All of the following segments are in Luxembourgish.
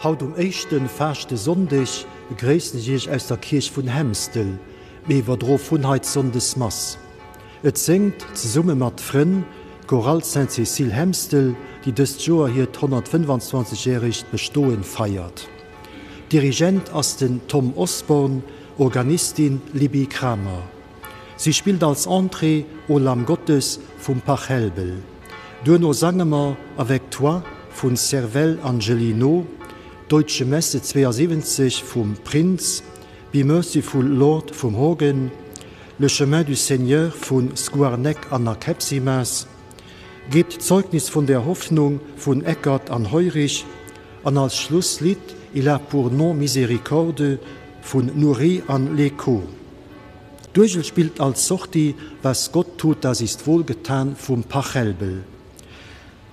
Haut um éischten Faaschtesonndeg begréissen ech Iech aus der Kierch vun Hemstel. Mir iwwerdro vun hei d'Sonndesmass. Et séngt zesumme mat Frënn d'Chorale Sainte-Cécile Hemstel, déi dëst Joer hiert 125 järegt Bestoen feiert. Dirigent ass den Tom Osborne, Organistin Libby Kramer. Si spillt als Entrée O Lamm Gottes vum Pachelbel. Duerno sange mer Avec toi vun Servelle Angelino, Deutsche Messe 72 vum Prinz, Be Merciful Lord vum Horgan, Le chemin du Seigneur vu Scouarnec an Akepsimas, Gebt Zeugnis von der Hoffnung vun Eckert an Heurich an als Schlusslidd Il a pour nom Miséricorde vun Nourrit an L'Echo. D'Uergel spillt als Sortie Was Gott tut, das ist wohlgetan vum Pachelbel.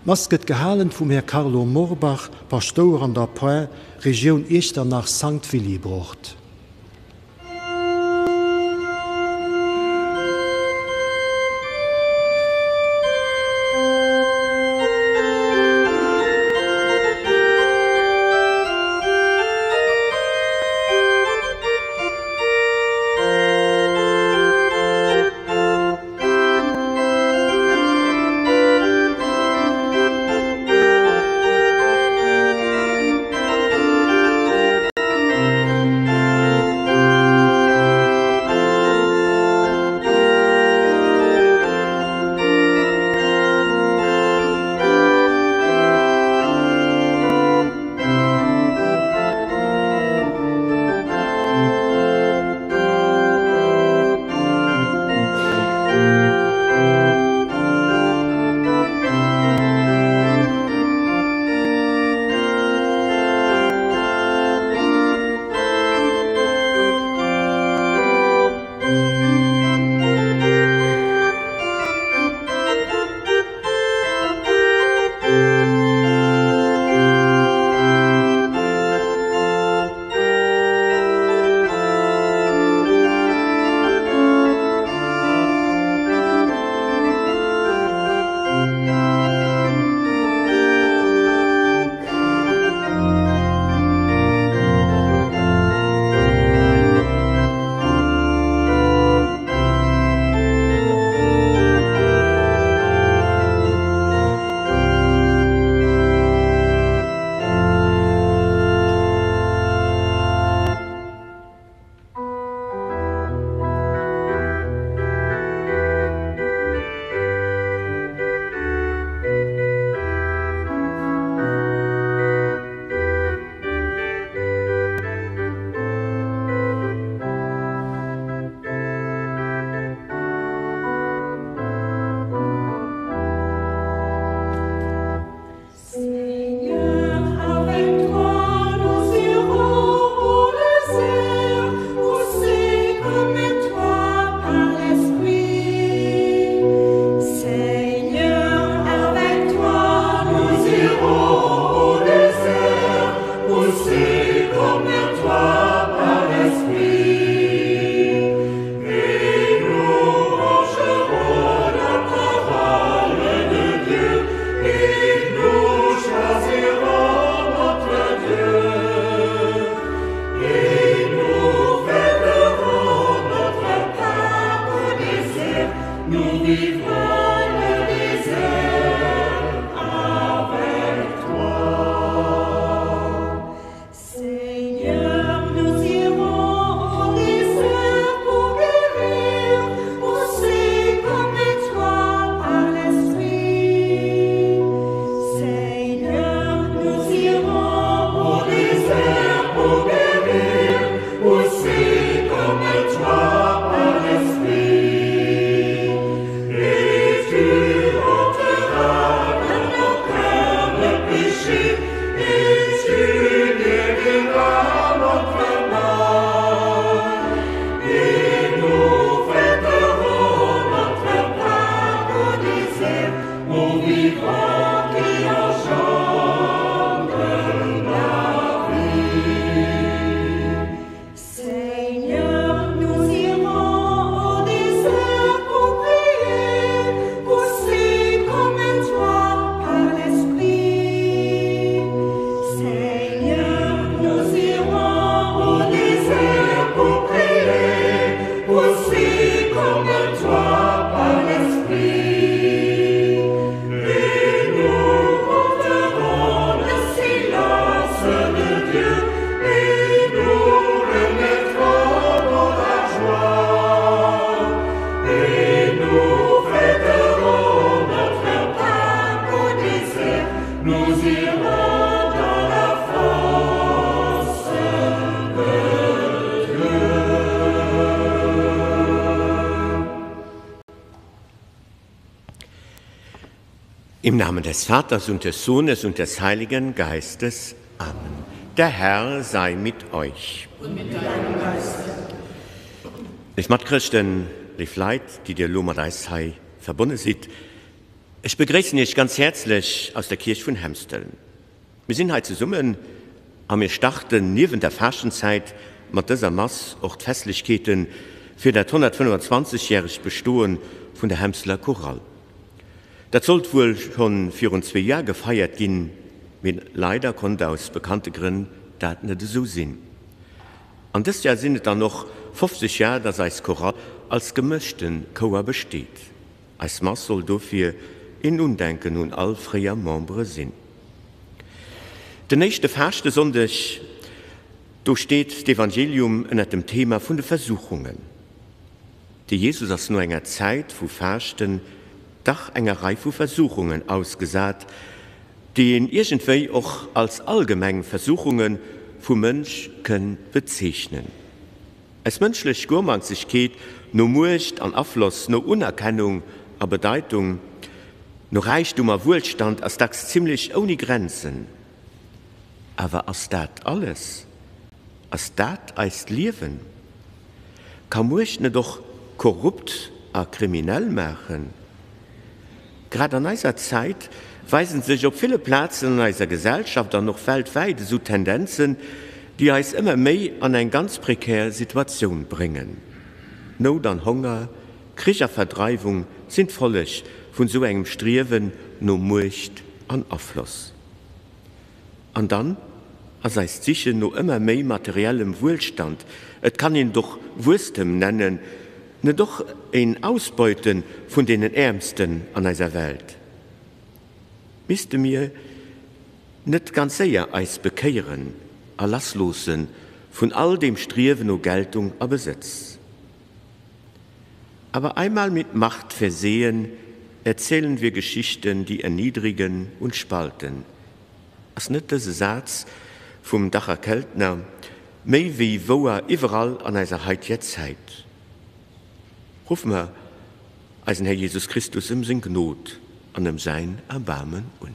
D'Mass gëtt gehalen vum Här Carlo Morbach, Paschtouer an der Par Regioun Iechternach-Sankt Willibrord. Im Namen des Vaters und des Sohnes und des Heiligen Geistes. Amen. Der Herr sei mit euch. Und mit deinem Geiste. Léif Matchrëschten, léif Leit, déi dir elo mat eis hei verbonne sidd, ech begréissen iech ganz häerzlech aus der Kierch vun Hemstel. Mir sinn hei zesummen a mir starten niewent der Faaschtenzäit mat dëser Mass och d'Festlechkeete fir dat 125 järegt Bestoe vun der Hemseler Chorale. Dat sollt wuel schonn virun zwee Jar gefeiert ginn, mee leider konnt aus bekannte Grënn dat net esou sinn. An dëst Jar sinn et dann och 50 Jar, dass eis Chorale als gemëschte Chouer besteet. Eis Mass soll dofir een Undenken un all fréier Membere sinn. Den éischte Faaschtesonndeg, do steet d'Evangelium ënnert dem Thema vun de Versuchungen. De Jesus ass no enger Zäit vu Faaschten dach enger Rei vu Versuchungen ausgesat, déi een iergendwéi och als allgemeng Versuchunge vum Mënsch kënnt bezeechnen. Eis mënschlech Gurmangzegkeet no Muecht an Afloss, no Unerkennung a Bedeitung, no Räichtum a Wuelstand ass dacks zimlech ouni Grenzen. Awer ass dat alles? Ass dat eist Liewen? Ka Muecht net och korrupt a kriminell maachen? Grad an eiser Zäit weisen sech op ville Plazen an eiser Gesellschaft an och weltwäit esou Tendenzen, déi eis ëmmer méi an eng ganz prekär Situatioun bréngen. Nout an Honger, Krich a Verdreiwung sinn d'Folleg vun esou engem Striewen no Muecht an Afloss. An dann ass eist Sichen no ëmmer méi materiellem Wuelstand, et kann een et och Wuesstem nennen, net och een Ausbeute vun deenen Äermsten an eiser Welt? Misste mir net ganz séier eis bekéieren a lassloosse vun all deem Striewen no Geltung a Besëtz? Aber einmal mit Macht versehen, erzählen wir Geschichten, die erniedrigen und spalten. Ass net dëse Saz vum Dacher Keltner méi wéi wouer iwwerall an eiser heiteger Zäit? Ruffe mer eisen Här Jesus Christus ëm seng Gnod an ëm säin Erbaarmen un.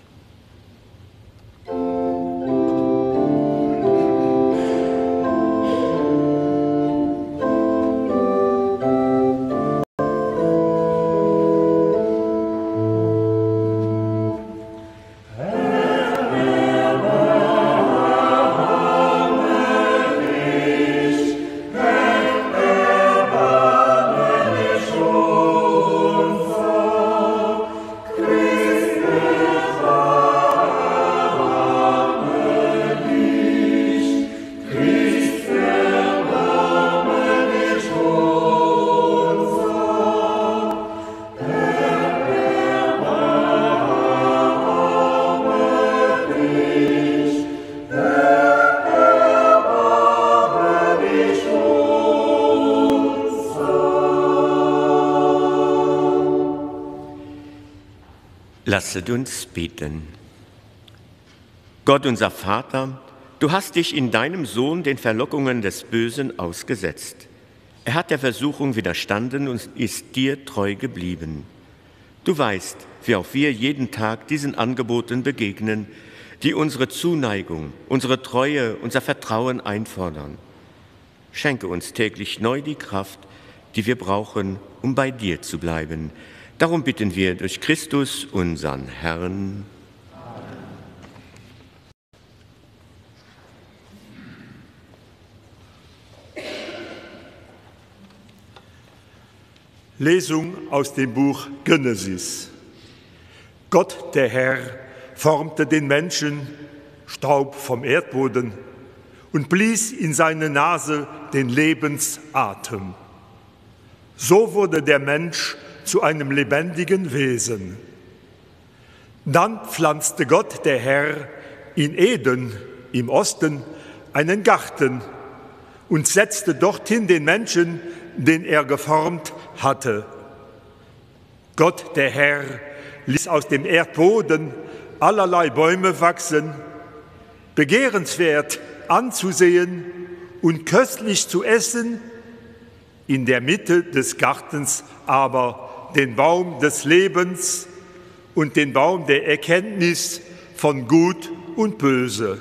Lasset uns beten. Gott unser Vater, du hast dich in deinem Sohn den Verlockungen des Bösen ausgesetzt. Er hat der Versuchung widerstanden und ist dir treu geblieben. Du weißt, wie auch wir jeden Tag diesen Angeboten begegnen, die unsere Zuneigung, unsere Treue, unser Vertrauen einfordern. Schenke uns täglich neu die Kraft, die wir brauchen, um bei dir zu bleiben. Darum bitten wir durch Christus, unseren Herrn. Lesung aus dem Buch Genesis. Gott, der Herr, formte den Menschen Staub vom Erdboden und blies in seine Nase den Lebensatem. So wurde der Mensch zu einem lebendigen Wesen. Dann pflanzte Gott, der Herr, in Eden im Osten einen Garten und setzte dorthin den Menschen, den er geformt hatte. Gott, der Herr, ließ aus dem Erdboden allerlei Bäume wachsen, begehrenswert anzusehen und köstlich zu essen, in der Mitte des Gartens aber den Baum des Lebens. und den Baum der Erkenntnis von Gut und Böse.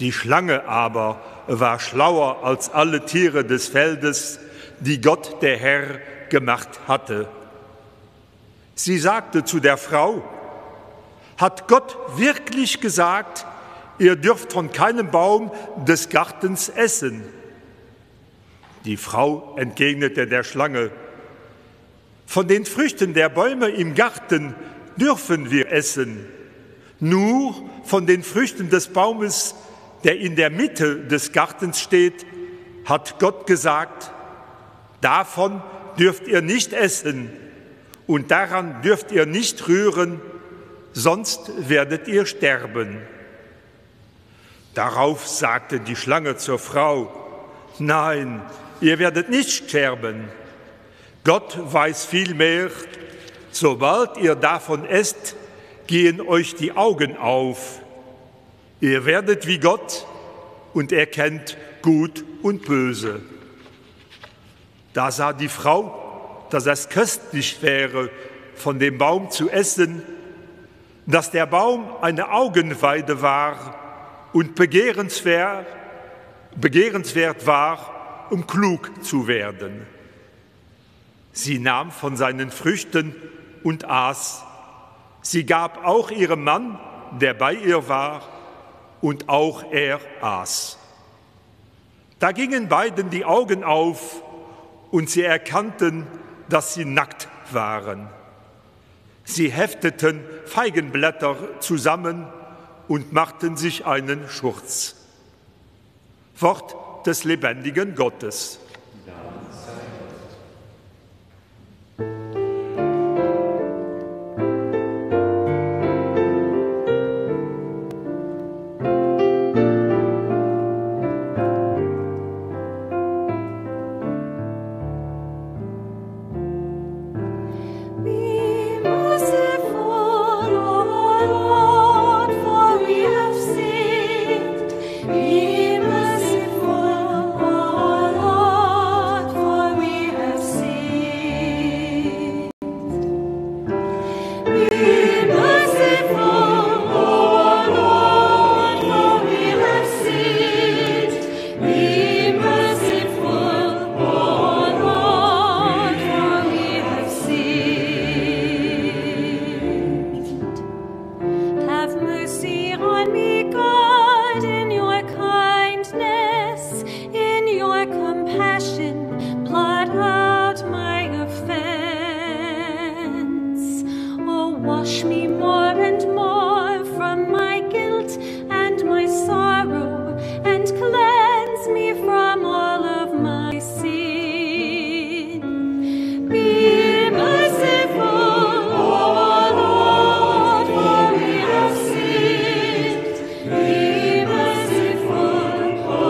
Die Schlange aber war schlauer als alle Tiere des Feldes, die Gott der Herr gemacht hatte. Sie sagte zu der Frau: Hat Gott wirklich gesagt, ihr dürft von keinem Baum des Gartens essen? Die Frau entgegnete der Schlange: Von den Früchten der Bäume im Garten dürfen wir essen, nur von den Früchten des Baumes, der in der Mitte des Gartens steht, hat Gott gesagt: Davon dürft ihr nicht essen und daran dürft ihr nicht rühren, sonst werdet ihr sterben. Darauf sagte die Schlange zur Frau: Nein, ihr werdet nicht sterben. Gott weiß vielmehr, sobald ihr davon esst, gehen euch die Augen auf. Ihr werdet wie Gott und erkennt Gut und Böse. Da sah die Frau, dass es köstlich wäre, von dem Baum zu essen, dass der Baum eine Augenweide war und begehrenswert, begehrenswert war, um klug zu werden. Sie nahm von seinen Früchten und aß. Sie gab auch ihrem Mann, der bei ihr war, und auch er aß. Da gingen beiden die Augen auf, und sie erkannten, dass sie nackt waren. Sie hefteten Feigenblätter zusammen und machten sich einen Schurz. Wort des lebendigen Gottes. Be merciful, O Lord, for we have sinned. Be merciful, O Lord, for we have sinned. Be merciful, O Lord, for we have sinned. Be merciful, O Lord, for we have sinned. Have mercy on me, God, in your kindness, in your compassion, blot out my offense. Oh, wash me more and more from my guilt and my sorrow, and cleanse me from all of my sin. Be merciful, O Lord, for we have sinned. Be merciful, O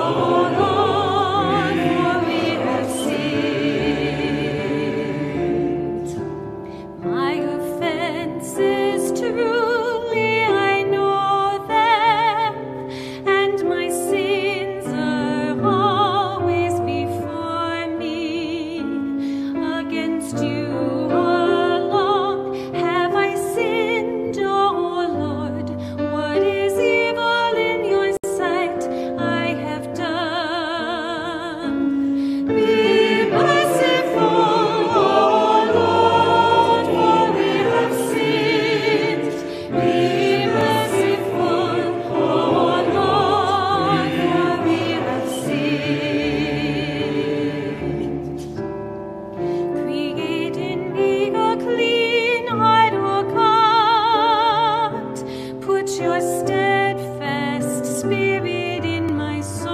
Lord, for we have sinned. My offenses truly I know them, and my sins are always before me. Against you alone have I sinned, O Lord. What is evil in your sight I have done. Be merciful, O Lord, for we have sinned. Be merciful, O Lord, for we have sinned. Create in me a clean heart, O God. Put your steadfast spirit in my soul.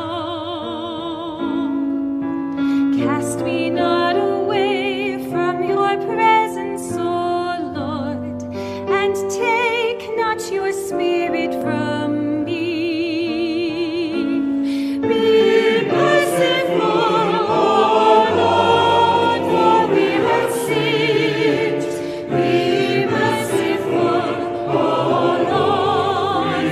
Cast me not away from your presence, O Lord, and take not your spirit from me. Be merciful, O Lord, for we have sinned. Be merciful, O Lord,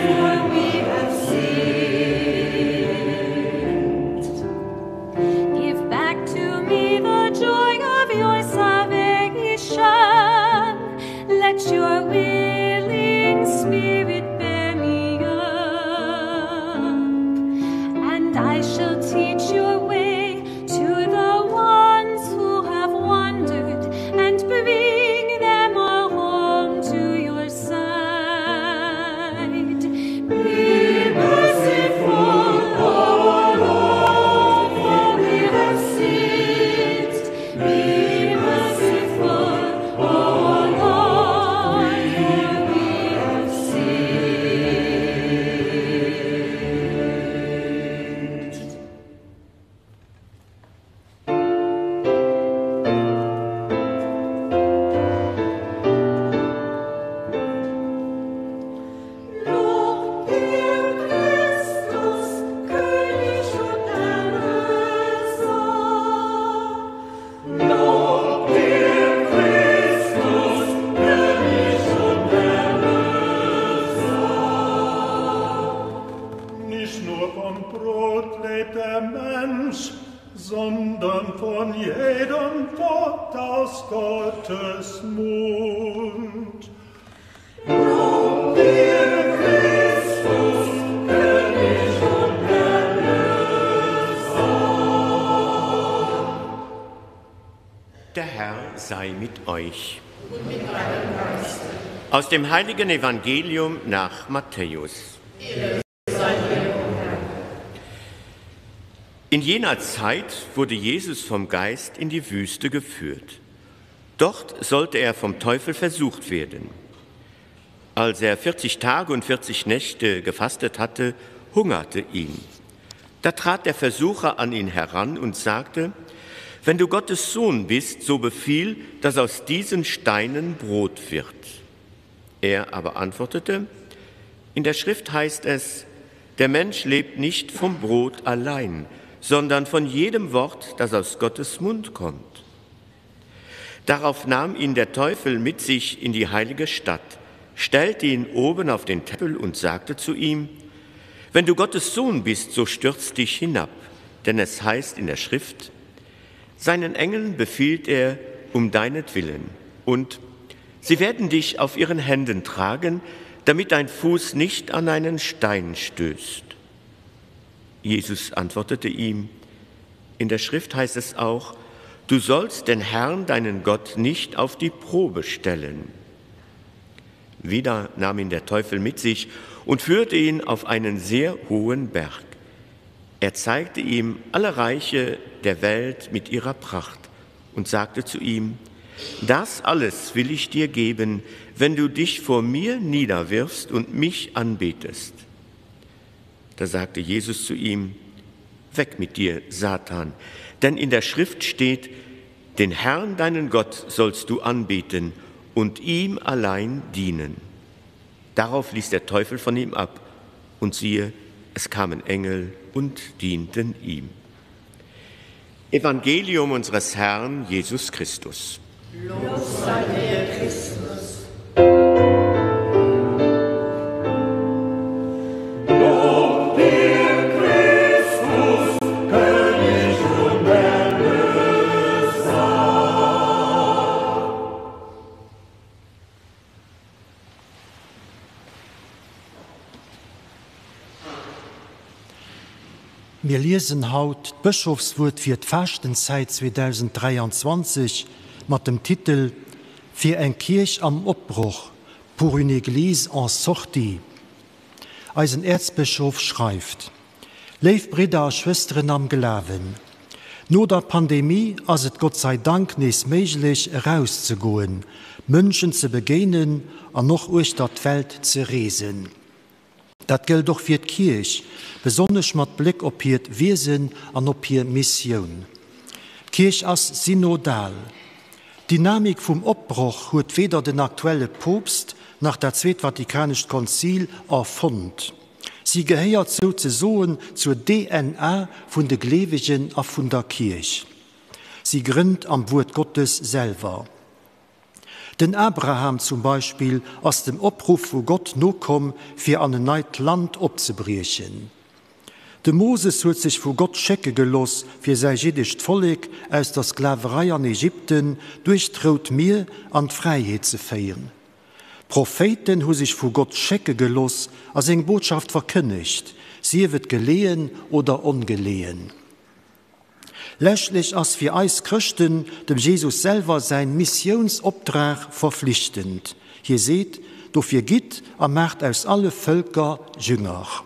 vom Brot lebt der Mensch, sondern von jedem Wort aus Gottes Mund. Lob dir, Christus, König und Erlöser. Der Herr sei mit euch. Und mit deinem Geiste. Aus dem heiligen Evangelium nach Matthäus. In jener Zeit wurde Jesus vom Geist in die Wüste geführt. Dort sollte er vom Teufel versucht werden. Als er 40 Tage und 40 Nächte gefastet hatte, hungerte ihn. Da trat der Versucher an ihn heran und sagte: Wenn du Gottes Sohn bist, so befiehl, dass aus diesen Steinen Brot wird. Er aber antwortete: In der Schrift heißt es: Der Mensch lebt nicht vom Brot allein, sondern von jedem Wort, das aus Gottes Mund kommt. Darauf nahm ihn der Teufel mit sich in die heilige Stadt, stellte ihn oben auf den Tempel und sagte zu ihm: Wenn du Gottes Sohn bist, so stürz dich hinab, denn es heißt in der Schrift: Seinen Engeln befiehlt er um deinetwillen, und sie werden dich auf ihren Händen tragen, damit dein Fuß nicht an einen Stein stößt. Jesus antwortete ihm: In der Schrift heißt es auch: Du sollst den Herrn, deinen Gott, nicht auf die Probe stellen. Wieder nahm ihn der Teufel mit sich und führte ihn auf einen sehr hohen Berg. Er zeigte ihm alle Reiche der Welt mit ihrer Pracht und sagte zu ihm: Das alles will ich dir geben, wenn du dich vor mir niederwirfst und mich anbetest. Da sagte Jesus zu ihm: Weg mit dir, Satan, denn in der Schrift steht: Den Herrn, deinen Gott, sollst du anbeten und ihm allein dienen. Darauf ließ der Teufel von ihm ab, und siehe, es kamen Engel und dienten ihm. Evangelium unseres Herrn Jesus Christus. Lob sei dir, Christus. Lob dir, Christus, König und Erlöser. Mir liesen haut d'Bëschofswuert fir d'Faaschtenzäit 2023 mat dem Titel Fir eng Kierch am Opbroch, Pour une Église en sortie. Eisen Äerzbëschof schreift, Léif Bridder a Schwësteren am Glawen, no der Pandemie ass et Gott sei Dank nees méiglech eraus ze goen, Mënschen ze begéinen an och uechter d'Welt ze reesen. Dat gëllt och fir d'Kierch, besonnesch mat Bléck op hiert Wiesen an op hir Missioun. D'Kierch ass synodal. D'Dynamik vum Opbroch huet weder den aktuelle Poopst nach dat Zweet Vatikanescht Konzil erfonnt. Si gehéiert souzesoen zur DNA vun de Gleewegen a vun der Kierch. Si grënnt am Wuert Gottes selwer. Den Abraham zum Beispill ass dem Opruff vu Gott nokomm, fir an en neit Land opzebriechen. De Moses huet sech vu Gott schécke geloss, fir säi jiddescht Vollek aus der Sklaverei an Ägypten duerch d'Rout Mier an d'Fräiheet ze féieren. D'Prophéiten hu sech vu Gott schécke geloss a seng Botschaft verkënnegt, sief et geleeën oder ongeleeën. Leschtlech ass fir eis Chrëschten dem Jesus selwer säin Missiounsopdrag verflichtend. Hie seet, Dofir gitt a maacht aus alle Vëlker Jünger.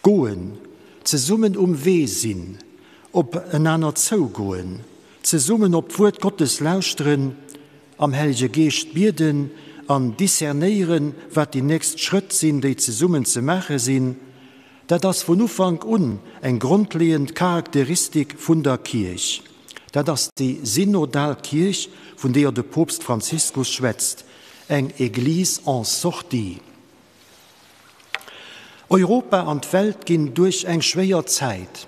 Goen, zesummen um Wee sinn, op enaner zougoen, zesummen op d'Wuert Gottes lauschteren, am Hellege Geescht bieden an discernéieren, wat déi nächst Schrëtt sinn, déi zesummen ze maache sinn, Dat ass vun Ufank un eng grondleeënd Charakteristik vun der Kierch. Dat ass déi synodal Kierch, vun deeër de Poopst Franziskus schwätzt, eng Église en sortie. Europa an d'Welt ginn duerch eng schwéier Zäit.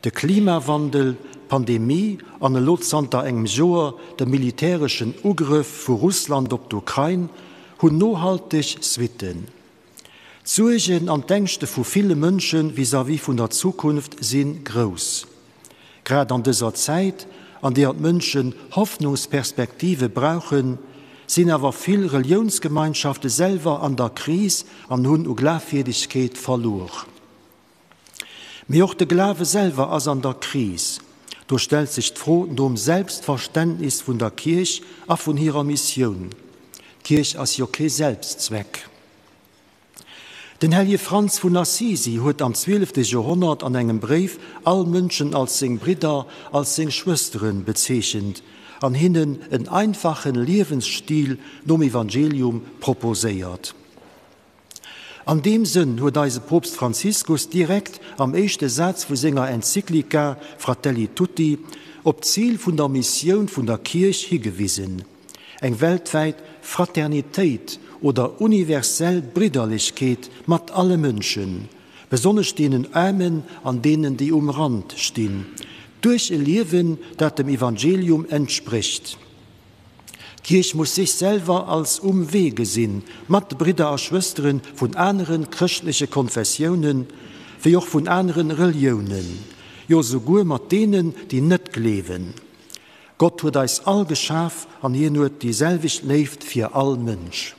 De Klimawandel, d'Pandemie an elo zanter engem Joer de militäreschen Ugrëff vu Russland op d'Ukrain hunn nohalteg Suitten. D'Suergen an d'Ängschte vu ville Mënsche vis-à-vis vun der Zukunft si grouss. Grad an dëser Zäit, an deeër d'Mënschen Hoffnungsperspektive brauchen, sinn awer vill Reliounsgemeinschafte selwer an der Kris an hunn u Glafwierdegkeet verluer. Mee och de Glawe selwer ass an der Kris. Do stellt sech d'Fro nom Selbstverständnis vun der Kierch a vun hirer Missioun. D'Kierch ass jo kee Selbstzweck. Den hellje Franz vun Assisi huet am zwielefte Joerhonnert an engem Bréif all Mënschen als seng Bridder, als seng Schwëstere bezeechent an hinnen en einfache Liewensstil nom Evangelium proposéiert. An deem Sënn huet eise Poopst Franziskus direkt am éischte Saz vu senger Enzyklika Fratelli Tutti op d'Zil vun der Missioun vun der Kierch higewisen, Eng weltwäit Fraternitéit oder universell Bridderlechkeet mat alle Mënschen, besonnesch deenen Aarmen an deenen, déi um Rand stinn, duerch e Liewen, dat dem Evangelium entsprécht. D'Kierch muss sech selwer als um Wee gesinn, mat de Bridder a Schwëstere vun anere chrëschtleche Konfessiounen, wéi och vun anere Reliounen, jo souguer mat deenen, déi net gleewen. Gott huet eis all geschaf an hien huet déi selwecht Léift fir all Mënsch.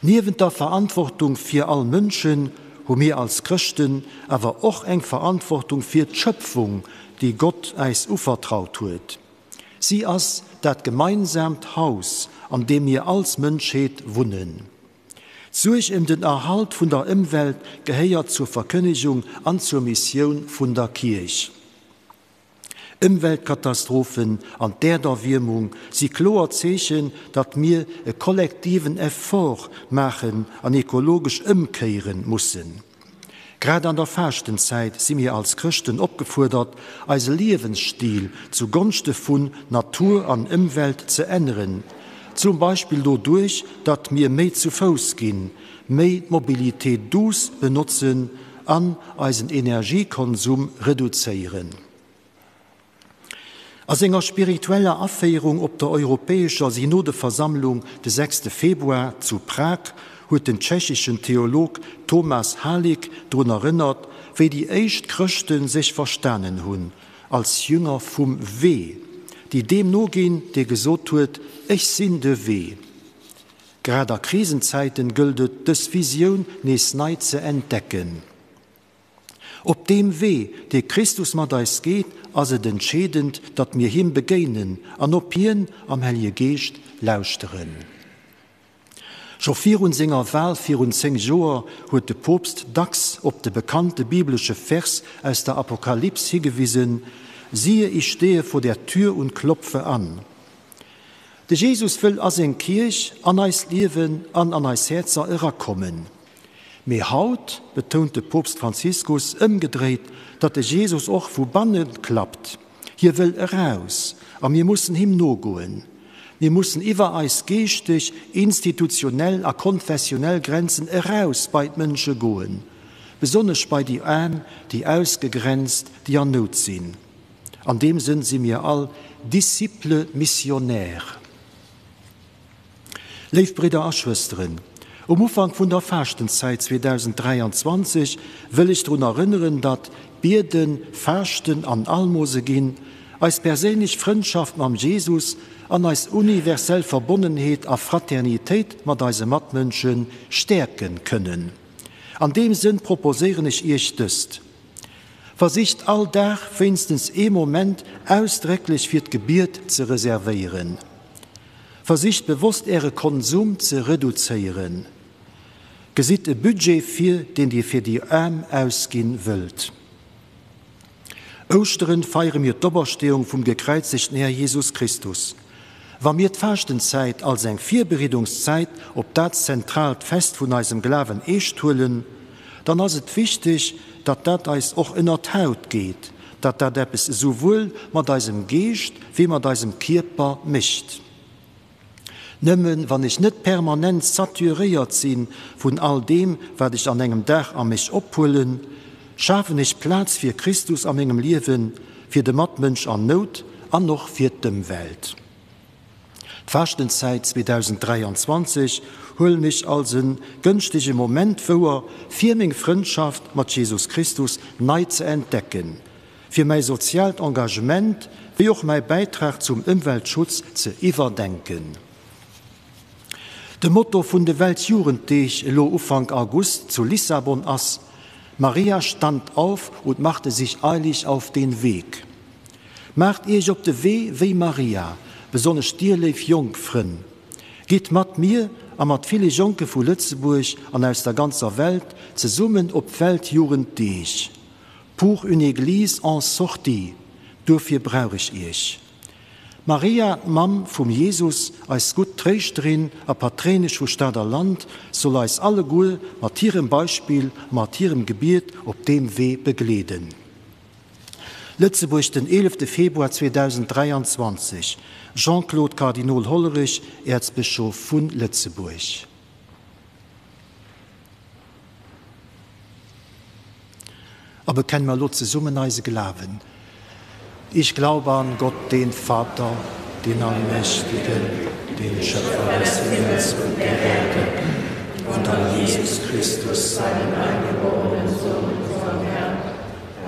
Niewent der Verantwortung fir all Mënschen hu mir als Chrëschten awer och eng Verantwortung fir d'Schöpfung, déi Gott äis uvertraut huet. Si ass dat gemeinsaamt Haus, an deem mir als Mënschheet wunnen. D'Suerg ëm den Erhalt vun der Ëmwelt gehéiert zur Verkënnegung an zur Missioun vun der Kierch. Ëmweltkatastrophen an d'Äerderwiermung si kloer Zeechen, datt mir e kollektiven Effort maachen an ekologesch ëmkéiere mussen. Grad an der Faaschtenzäit si mir als Chrëschten opgefuerdert, eise Liewensstil zu Gonschte vun Natur an Ëmwelt ze änneren, zum Beispill doduerch, datt mir méi zu Fouss ginn, méi d'Mobilité douce benotzen an eisen Energiekonsum reduzéieren. A senger spiritueller Aféierung op der Europäescher Synodeversammlung de sechste Februar zu Prag huet den tschecheschen Theolog Tomas Halik drun erënnert, wéi déi éischt Chrëschte sech verstanen hunn als Jünger vum Wee, déi deem noginn, dee gesot huet, Ech sinn de Wee. Grad a Krisenzäiten gëllt et, dës Visioun nees nei ze entdecken. Op deem Wee, dee Christus mat eis geet, ass et entscheedend, datt mir him begéinen an op hien am Hellege Geescht lauschteren. Scho virun senger Wal virun 10 Joer huet de Poopst dacks op de bekannte bibelesche Vers aus der Apokalyps higewisen, Siehe, ich stehe vor der Tür und klopfe an. De Jesus wëll a seng Kierch, an eist Liewen an an eis Häerzer erakommen. Mee haut betount de Poopst Franziskus ëmgedréit, datt de Jesus och vu banne klappt. Hie wëll eraus a mir mussen him nogoen. Mir mussen iwwer eis geeschteg, institutionell a konfessionell Grenzen eraus bei d'Mënsche goen, besonnesch bei déi Aarm, déi Ausgegrenzt, déi an Nout sinn. An deem Sënn si mir all Disciples missionnaires. Léif Bridder a Schwësteren, um Ufank vun der Faaschtenzäit 2023 wëll ech drun erënneren, datt Bieden, Faaschten an Almose ginn eis perséinlech Frëndschaft mam Jesus an eis universell Verbonnenheet a Fraternitéit mat eise Matmënsche stäerke kënnen. An deem Sënn proposéieren ech Iech dëst. Versicht all Dag wéinstens ee Moment ausdrécklech fir d'Gebiet ze reservéieren. Versicht bewosst Äre Konsum ze reduzéieren. Gesitt e Budget vir, deen Dir fir déi Aarm ausginn wëllt. Ouschteren feiere mir d'Opersteeung vum gekräizegten Här Jesus Christus. Wa mir d'Faaschtenzäit als eng Virbereedungszäit op dat zentraalt Fest vun eisem Glawen eescht huelen, dann ass et wichteg, datt dat eis och ënner d'Haut geet, datt dat eppes esouwuel mat eisem Geescht wéi mat eisem Kierper mécht. Nëmme wann ech net permanent saturéiert si vun all deem, wat ech an engem Dag a mech ophuelen, schafen ech Plaz fir Christus a mengem Liewen, fir de Matmënsch an Nout an och fir d'Ëmwelt. D'Faaschtenzäit 2023 huelen ech als en gënschtege Moment wouer, fir meng Frëndschaft mat Jesus Christus nei ze entdecken, fir mäi soziaalt Engagement wéi och mäi Bäitrag zum Ëmweltschutz ze iwwerdenken. De Motto vun de Weltjugenddeeg elo Ufank August zu Lissabon ass, Maria stand auf und machte sich eilig auf den Weg. Maacht Iech op de Wee wéi Maria, besonnesch dir léif jonk Frënn. Gitt mat mir a mat ville Jonke vu Lëtzebuerg an aus der ganzer Welt zesummen op d'Weltjugenddeeg. Pour une Église en sortie, duerfir brauch ech Iech. Maria, d'Mamm vum Jesus, eis gutt Tréischterin a Patréinesch vu Stad a Land, soll eis alleguer mat hirem Beispill a mat hirem Gebiet op deem Wee begleeden. Lëtzebuerg, den 11 Februar 2023, Jean-Claude Kardinol Hollerich, Äerzbëschof vu Lëtzebuerg. A bekenne mer elo zesummen eise Glawen. Ich glaube an Gott, den Vater, den Allmächtigen, den Schöpfer des Himmels und der Erde, und an Jesus Christus, seinen eingeborenen Sohn, unseren Herrn,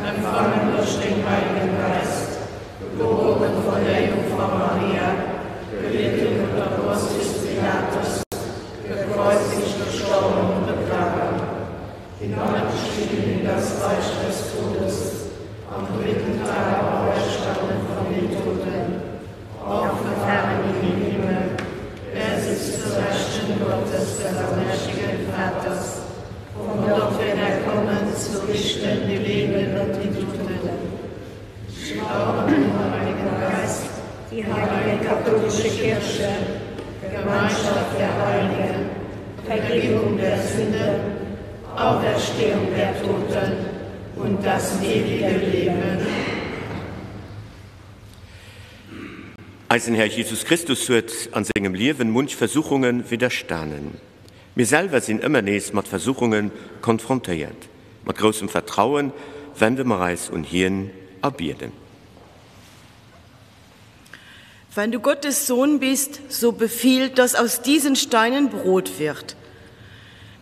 empfangen durch den Heiligen Geist, geboren von der Jungfrau Maria, gelitten unter Pontius Pilatus, gekreuzigt, gestorben und begraben, hinabgestiegen in das Reich des Todes, am dritten Tag auferstanden von den Toten, aufgefahren in den Himmel, er sitzt zur Rechten Gottes des allmächtigen Vaters, von dort wird er kommen, zu richten die Lebenden und die Toten. Ich glaube an den Heiligen Geist, die heilige katholische Kirche, Gemeinschaft der Heiligen, Vergebung der Sünden, Auferstehung der Toten und das ewige Leben. Eisen Här Jesus Christus huet an sengem Liewen munch Versuchunge widderstanen. Mir selwer sinn ëmmer nees mat Versuchunge konfrontéiert. Mat groussem Vertrauen wende mer eis un hien a bieden. Wenn du Gottes Sohn bist, so befiehl, dass aus diesen Steinen Brot wird.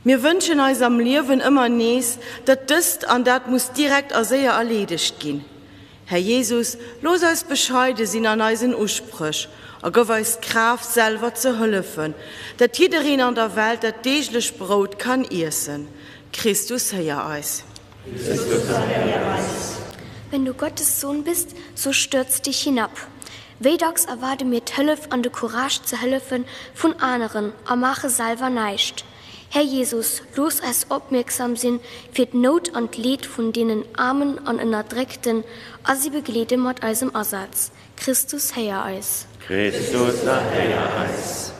Mir wënschen eis am Liewen ëmmer nees, datt dëst an dat muss direkt a séier erleedegt ginn. Här Jesus, looss eis bescheide sinn an eisen Uspréch a gëff eis d'Kraaft, selwer ze hëllefen, datt jiddereen an der Welt dat deeglech Brout kann iessen. Christus, héier eis. Christus, héier eis. Wenn du Gottes Sohn bist, so stürz dich hinab. Wéi dacks erwaarde mir d'Hëllef an de Courage ze hëllefen vun aneren a maache selwer näischt. Här Jesus, looss eis opmierksam sinn fir d'Nout an d'Leed vun deenen Aarmen an Ënnerdréckten a si begleede mat eisem Asaz. Christus, héier eis. Christus, erhéier eis.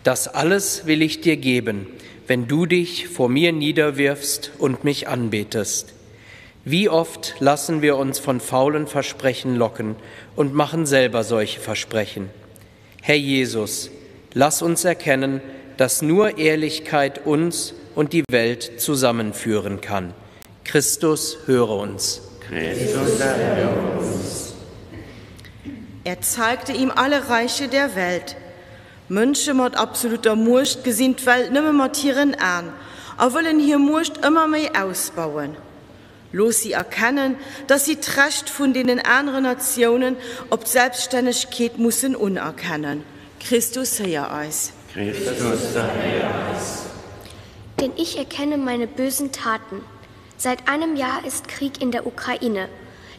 Das alles will ich dir geben, wenn du dich vor mir niederwirfst und mich anbetest. Wie oft lassen wir uns von faulen Versprechen locken und machen selber solche Versprechen. Herr Jesus, lass uns erkennen, dass nur Ehrlichkeit uns und die Welt zusammenführen kann. Christus, höre uns. Christus, erhöre uns. Er zeigte ihm alle Reiche der Welt. Mënsche mat absoluter Muecht gesinn d'Welt nëmme mat hiren Aen a wëllen hir Muecht ëmmer méi ausbauen. Looss si erkennen, datt si d'Recht vun deenen aneren Natiounen op d'Selbststännegkeet mussen unerkennen. Christus, héier eis. Christus, erhéier eis. Denn ich erkenne meine bösen Taten. Seit einem Jahr ist Krieg in der Ukraine.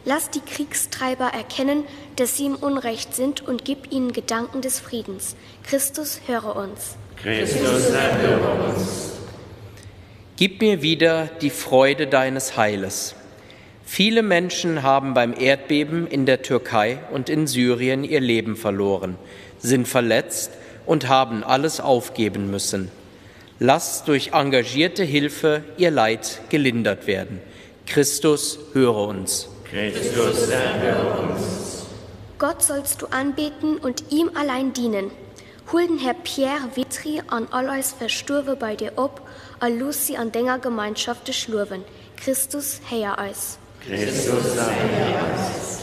Lass die Kriegstreiber erkennen, dass sie im Unrecht sind und gib ihnen Gedanken des Friedens. Christus, höre uns. Christus, erhöre uns. Gib mir wieder die Freude deines Heiles. Viele Menschen haben beim Erdbeben in der Türkei und in Syrien ihr Leben verloren, sind verletzt und haben alles aufgeben müssen. Lass durch engagierte Hilfe ihr Leid gelindert werden. Christus, höre uns. Christus, erhöre uns. Gott sollst du anbeten und ihm allein dienen. Hol den Här Pierre Vitry an all eis Verstuerwe bei dir op a looss si an denger Gemeinschaft dech luewen. Christus, héier eis. Christus, erhéier eis.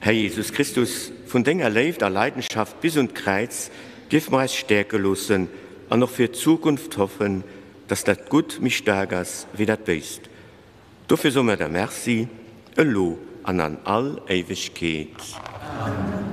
Här Jesus Christus, vun denger Léift a Leidenschaft bis un d'Kräiz dierfe mer eis stäerke loossen an och fir d'Zukunft hoffen, dass dat Gutt méi staark ass wéi dat Béist. Dofir soe mer der Merci, elo an an all Éiwegkeet. Amen.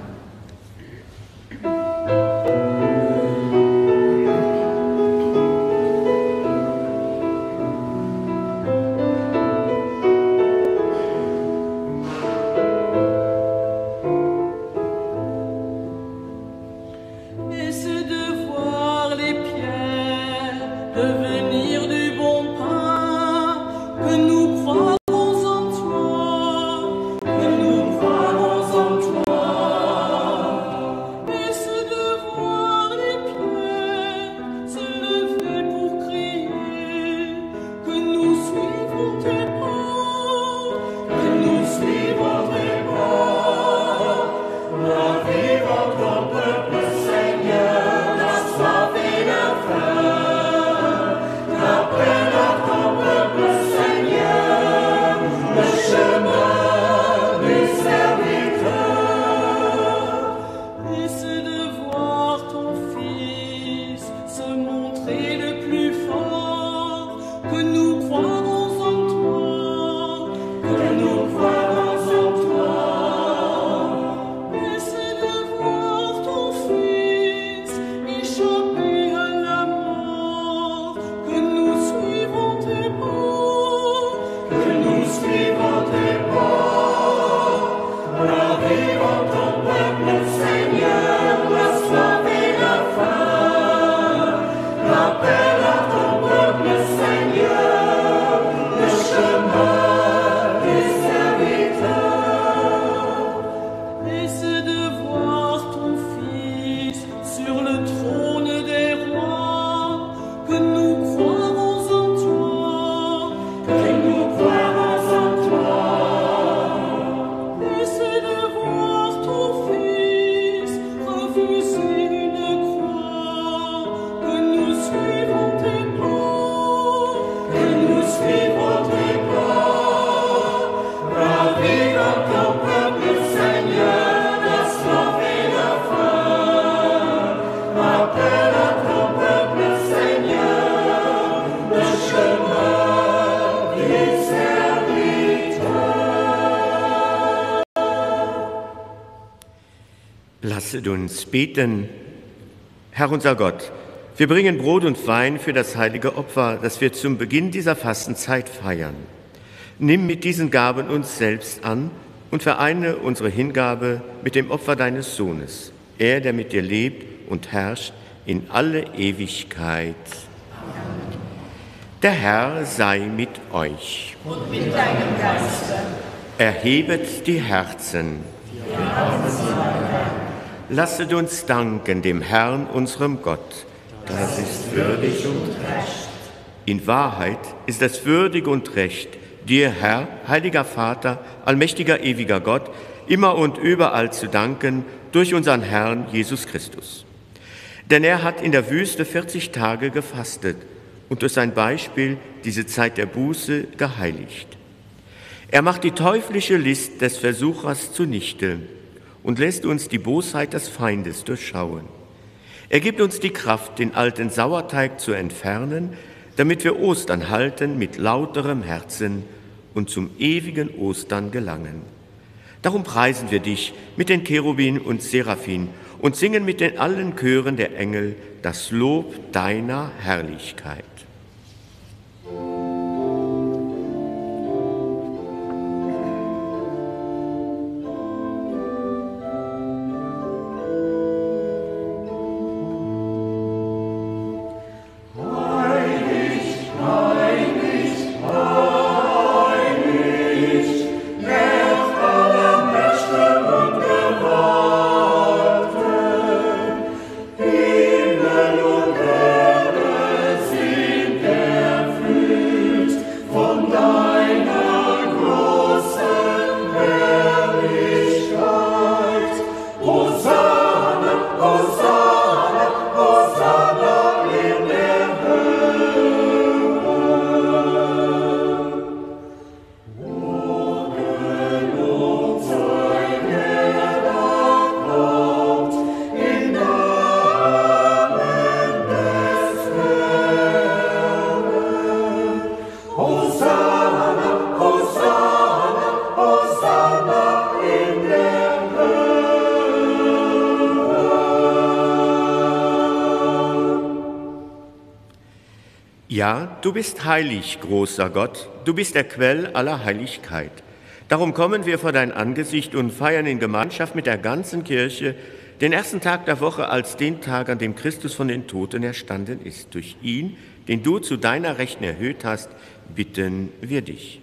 Lasset uns beten. Herr unser Gott, wir bringen Brot und Wein für das heilige Opfer, das wir zum Beginn dieser Fastenzeit feiern. Nimm mit diesen Gaben uns selbst an und vereine unsere Hingabe mit dem Opfer deines Sohnes, er, der mit dir lebt und herrscht in alle Ewigkeit. Amen. Der Herr sei mit euch. Und mit deinem Geiste. Erhebet die Herzen. Lasset uns danken dem Herrn, unserem Gott. Das ist würdig und recht. In Wahrheit ist es würdig und recht, dir, Herr, heiliger Vater, allmächtiger, ewiger Gott, immer und überall zu danken durch unseren Herrn Jesus Christus. Denn er hat in der Wüste 40 Tage gefastet und durch sein Beispiel diese Zeit der Buße geheiligt. Er macht die teuflische List des Versuchers zunichte und lässt uns die Bosheit des Feindes durchschauen. Er gibt uns die Kraft, den alten Sauerteig zu entfernen, damit wir Ostern halten mit lauterem Herzen und zum ewigen Ostern gelangen. Darum preisen wir dich mit den Cherubin und Seraphin und singen mit den allen Chören der Engel das Lob deiner Herrlichkeit. Ja, du bist heilig, großer Gott, du bist der Quell aller Heiligkeit. Darum kommen wir vor dein Angesicht und feiern in Gemeinschaft mit der ganzen Kirche den ersten Tag der Woche als den Tag, an dem Christus von den Toten erstanden ist. Durch ihn, den du zu deiner Rechten erhöht hast, bitten wir dich.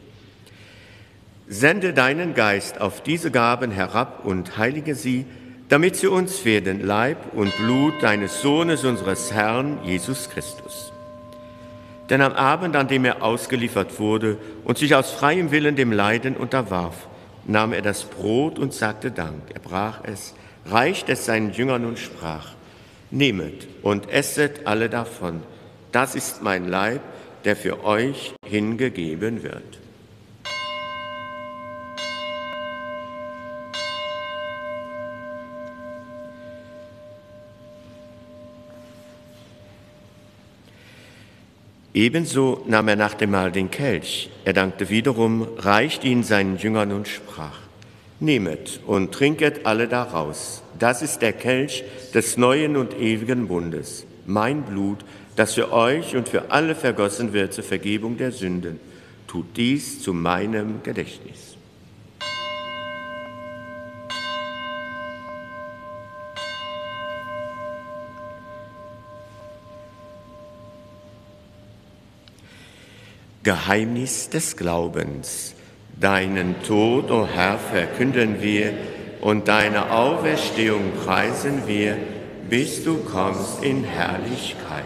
Sende deinen Geist auf diese Gaben herab und heilige sie, damit sie uns werden Leib und Blut deines Sohnes, unseres Herrn Jesus Christus. Denn am Abend, an dem er ausgeliefert wurde und sich aus freiem Willen dem Leiden unterwarf, nahm er das Brot und sagte Dank. Er brach es, reichte es seinen Jüngern und sprach: Nehmet und esset alle davon. Das ist mein Leib, der für euch hingegeben wird. Ebenso nahm er nach dem Mahl den Kelch. Er dankte wiederum, reicht ihn seinen Jüngern und sprach: Nehmet und trinket alle daraus. Das ist der Kelch des neuen und ewigen Bundes, mein Blut, das für euch und für alle vergossen wird zur Vergebung der Sünden. Tut dies zu meinem Gedächtnis. Geheimnis des Glaubens. Deinen Tod, o Herr, verkünden wir und deine Auferstehung preisen wir, bis du kommst in Herrlichkeit.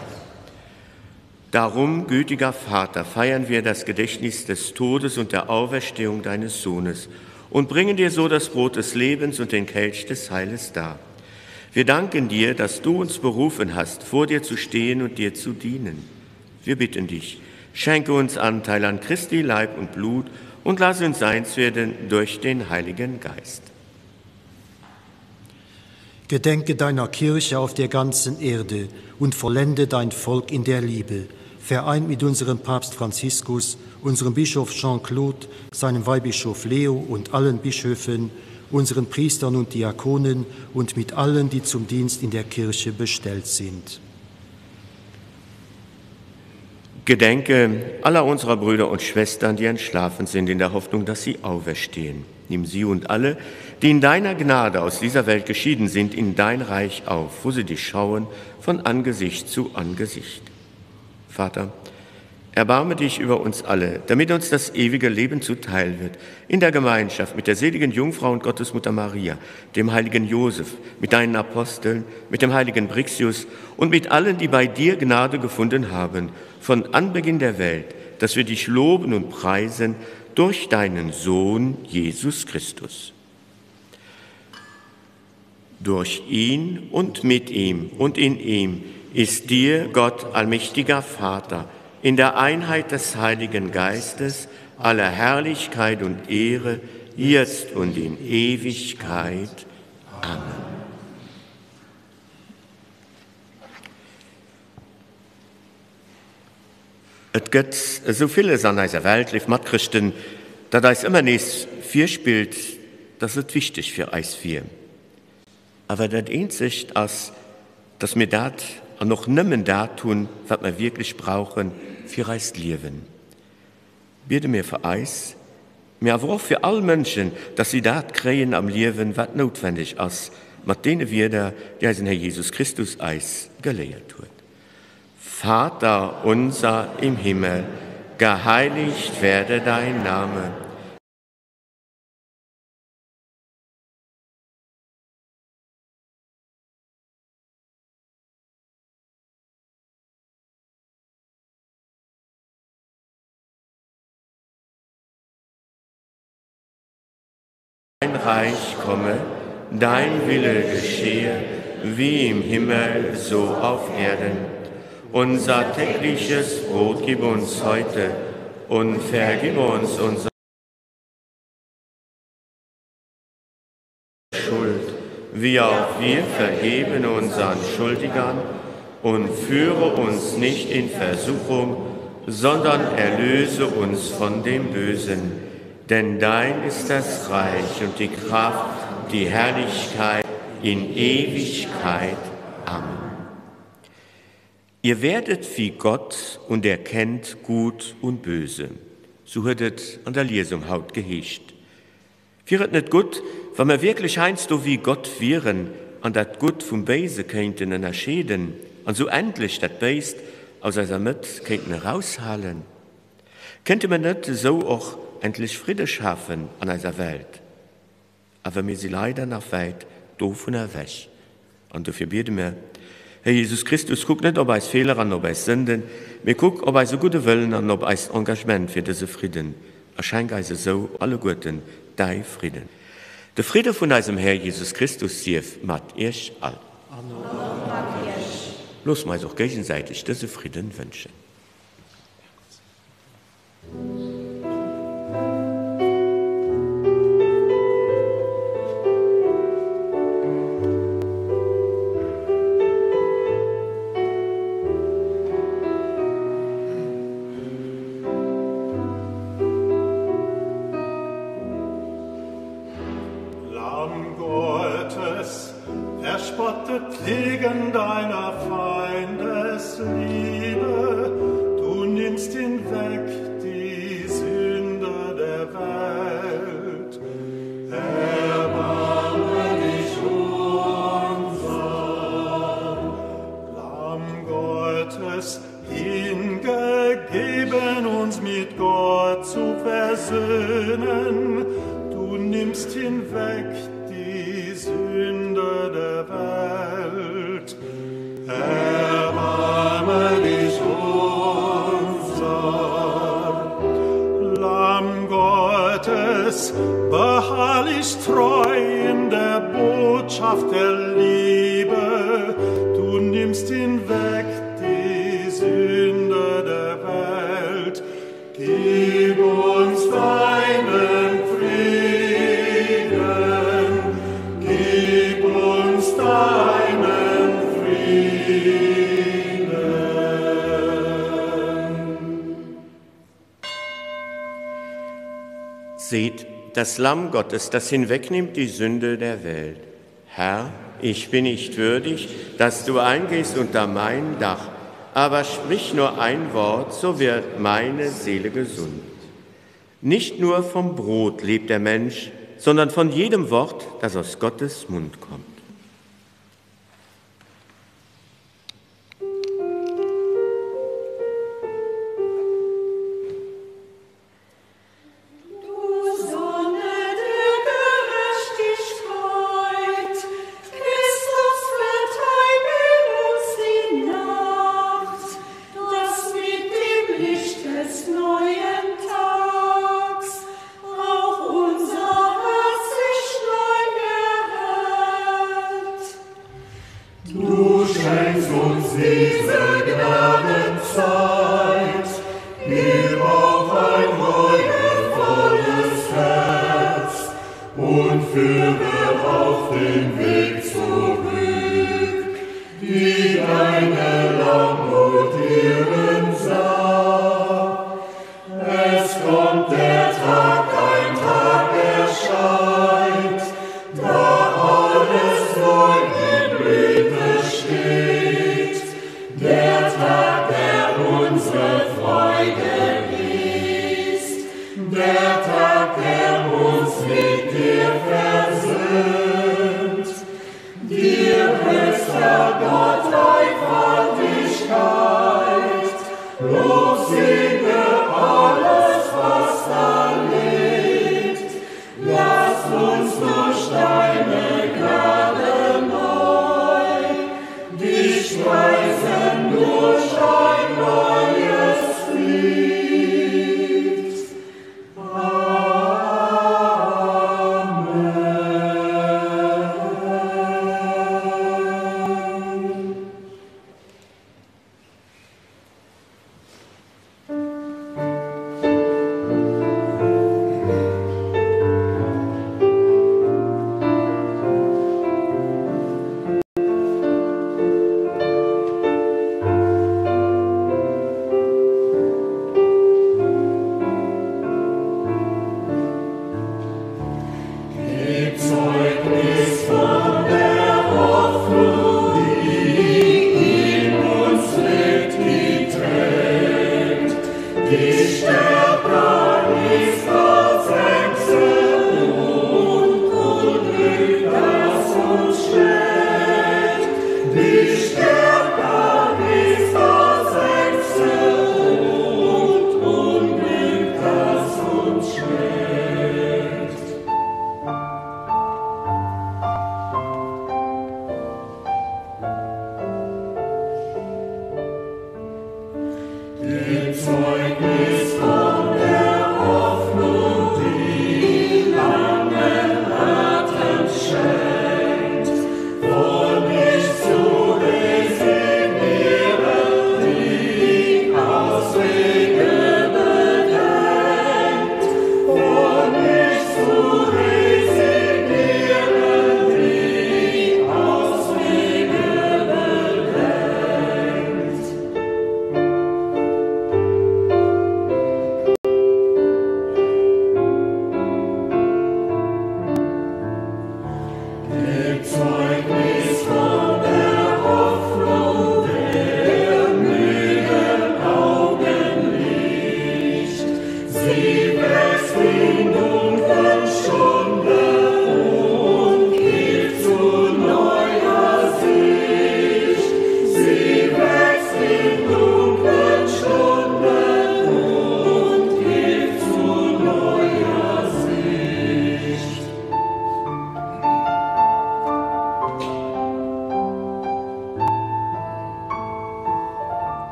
Darum, gütiger Vater, feiern wir das Gedächtnis des Todes und der Auferstehung deines Sohnes und bringen dir so das Brot des Lebens und den Kelch des Heiles dar. Wir danken dir, dass du uns berufen hast, vor dir zu stehen und dir zu dienen. Wir bitten dich, schenke uns Anteil an Christi Leib und Blut und lass uns eins werden durch den Heiligen Geist. Gedenke deiner Kirche auf der ganzen Erde und vollende dein Volk in der Liebe, vereint mit unserem Papst Franziskus, unserem Bischof Jean-Claude, seinem Weihbischof Leo und allen Bischöfen, unseren Priestern und Diakonen und mit allen, die zum Dienst in der Kirche bestellt sind. Gedenke aller unserer Brüder und Schwestern, die entschlafen sind, in der Hoffnung, dass sie auferstehen. Nimm sie und alle, die in deiner Gnade aus dieser Welt geschieden sind, in dein Reich auf, wo sie dich schauen von Angesicht zu Angesicht. Vater, erbarme dich über uns alle, damit uns das ewige Leben zuteil wird, in der Gemeinschaft mit der seligen Jungfrau und Gottesmutter Maria, dem heiligen Josef, mit deinen Aposteln, mit dem heiligen Brixius und mit allen, die bei dir Gnade gefunden haben, von Anbeginn der Welt, dass wir dich loben und preisen durch deinen Sohn Jesus Christus. Durch ihn und mit ihm und in ihm ist dir, Gott, allmächtiger Vater, in der Einheit des Heiligen Geistes aller Herrlichkeit und Ehre, jetzt und in Ewigkeit. Amen. Et gëtt esou villes an eiser Welt, léif Matchrëschten, dat eis ëmmer nees virspillt, dass et wichteg fir eis wier. Awer dat eenzegt ass, dass mir dat an och nëmmen dat hunn, wat mer wierklech brauche fir eist Liewen. Biede mir fir eis, mee awer och fir all Mënschen, dass si dat kréien am Liewen, wat noutwenneg ass, mat deene Wierder, déi eisen Här Jesus Christus eis geléiert huet. Vater unser im Himmel, geheiligt werde dein Name. Dein Reich komme, dein Wille geschehe, wie im Himmel so auf Erden. Unser tägliches Brot gib uns heute und vergib uns unsere Schuld, wie auch wir vergeben unseren Schuldigern, und führe uns nicht in Versuchung, sondern erlöse uns von dem Bösen. Denn dein ist das Reich und die Kraft, die Herrlichkeit in Ewigkeit. Amen. Ihr werdet wie Gott und erkennt Gut und Böse. Sou huet et an der Liesung haut geheescht. Wier et net gutt, wa mer wierklech heiansdo wéi Gott wieren an dat Gutt vum Béise kéinten ënnerscheeden an sou endlech dat Béist aus eiser Mëtt kéinten eraushalen? Kéinte mer net esou och endlech Fridde schafen an eiser Welt? Awer mir si leider nach wäit dovunner ewech. An dofir biede mir, Här Jesus Christus, kuck net op eis Feeler an op eis Sënden, mee kuck op eise gudde Wëllen an op eist Engagement fir dëse Fridden a schenk eis esou alleguerten däi Fridden. De Fridde vun eisem Här Jesus Christus sief mat iech all. An och mat iech. Loosse mer eis och géigesäiteg dëse Fridden wënschen. Lamm Gottes, verspottet wegen deiner Feindesliebe, du nimmst hinweg die Sünde der Welt. Erbarme dich unser, Lamm Gottes, hingegeben uns mit Gott zu versöhnen, du nimmst hinweg die Sünde der Welt. Erbarme dich unser, Lamm Gottes, beharrlich treu in der Botschaft der Liebe, du nimmst hinweg die Sünde der Welt. Gib uns deinen Frieden, gib uns deinen Frieden. Seht, das Lamm Gottes, das hinwegnimmt die Sünde der Welt. Herr, ich bin nicht würdig, dass du eingehst unter mein Dach, aber sprich nur ein Wort, so wird meine Seele gesund. Nicht nur vom Brot lebt der Mensch, sondern von jedem Wort, das aus Gottes Mund kommt.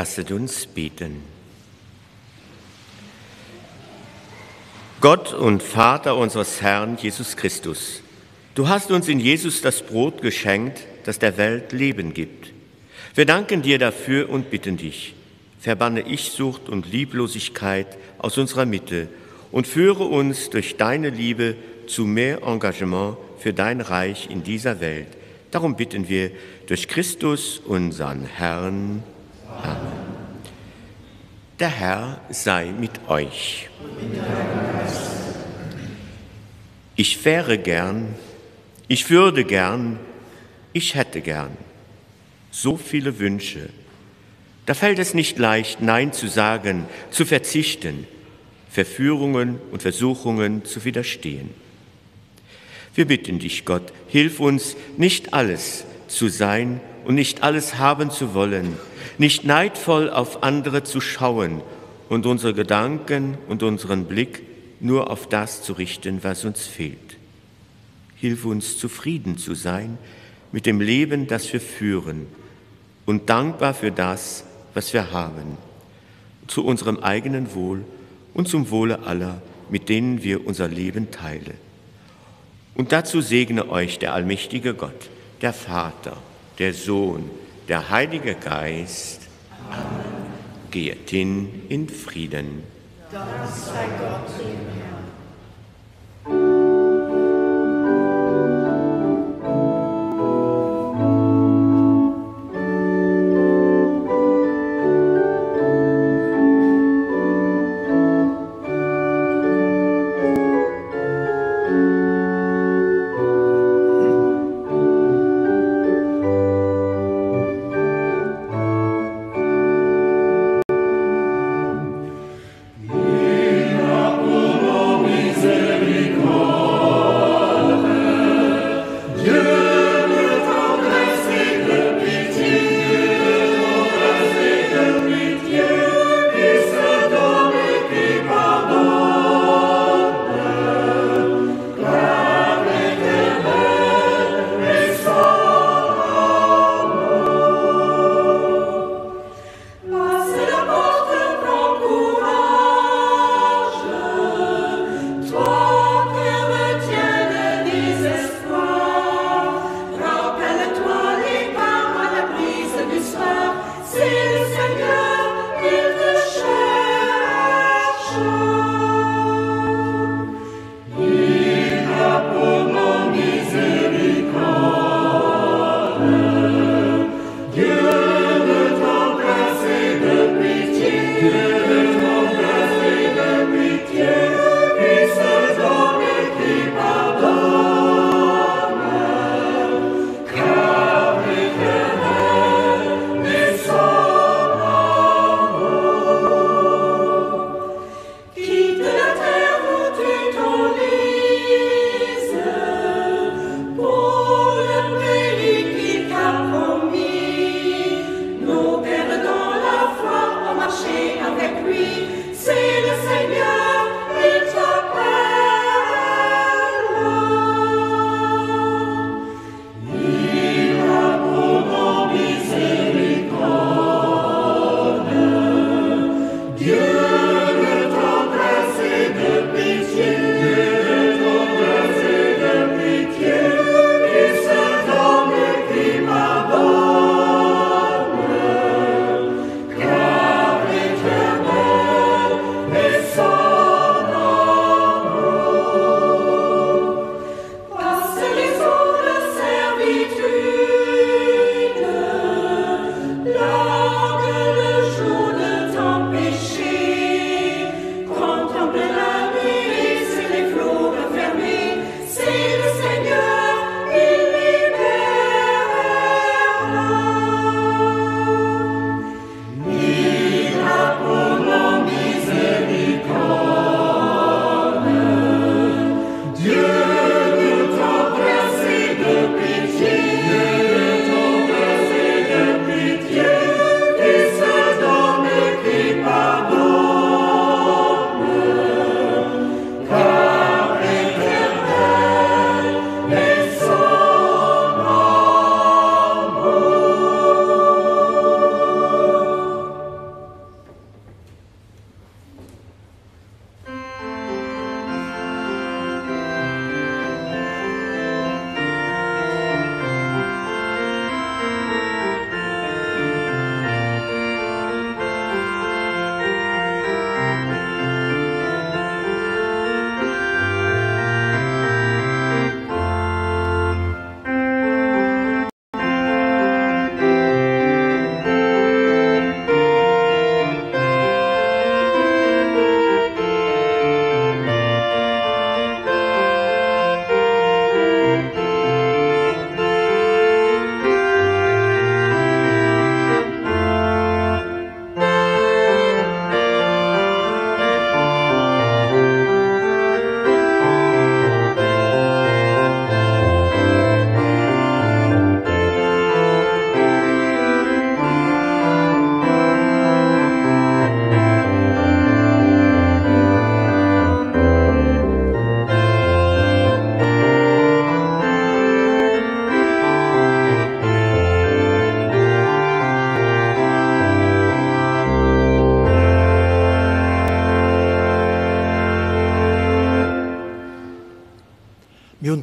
Lasset uns beten. Gott und Vater unseres Herrn Jesus Christus, du hast uns in Jesus das Brot geschenkt, das der Welt Leben gibt. Wir danken dir dafür und bitten dich, verbanne Ichsucht und Lieblosigkeit aus unserer Mitte und führe uns durch deine Liebe zu mehr Engagement für dein Reich in dieser Welt. Darum bitten wir durch Christus, unseren Herrn. Amen. Der Herr sei mit euch. Ich wäre gern, ich würde gern, ich hätte gern. So viele Wünsche. Da fällt es nicht leicht, Nein zu sagen, zu verzichten, Verführungen und Versuchungen zu widerstehen. Wir bitten dich, Gott, hilf uns, nicht alles zu sein und nicht alles haben zu wollen, nicht neidvoll auf andere zu schauen und unsere Gedanken und unseren Blick nur auf das zu richten, was uns fehlt. Hilf uns, zufrieden zu sein mit dem Leben, das wir führen und dankbar für das, was wir haben, zu unserem eigenen Wohl und zum Wohle aller, mit denen wir unser Leben teilen. Und dazu segne euch der allmächtige Gott, der Vater, der Sohn, der Heilige Geist. Amen. Geht hin in Frieden. Dank sei Gott dem Herrn.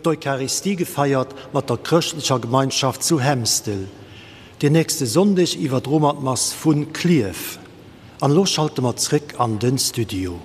d'Eucharistie gefeiert mat der chrëschtlecher Gemeinschaft zu Hemstel. Den nächste Sonndeg iwwerdroe mer d'Mass vu Klierf. An elo schalte mer zréck an den Studio.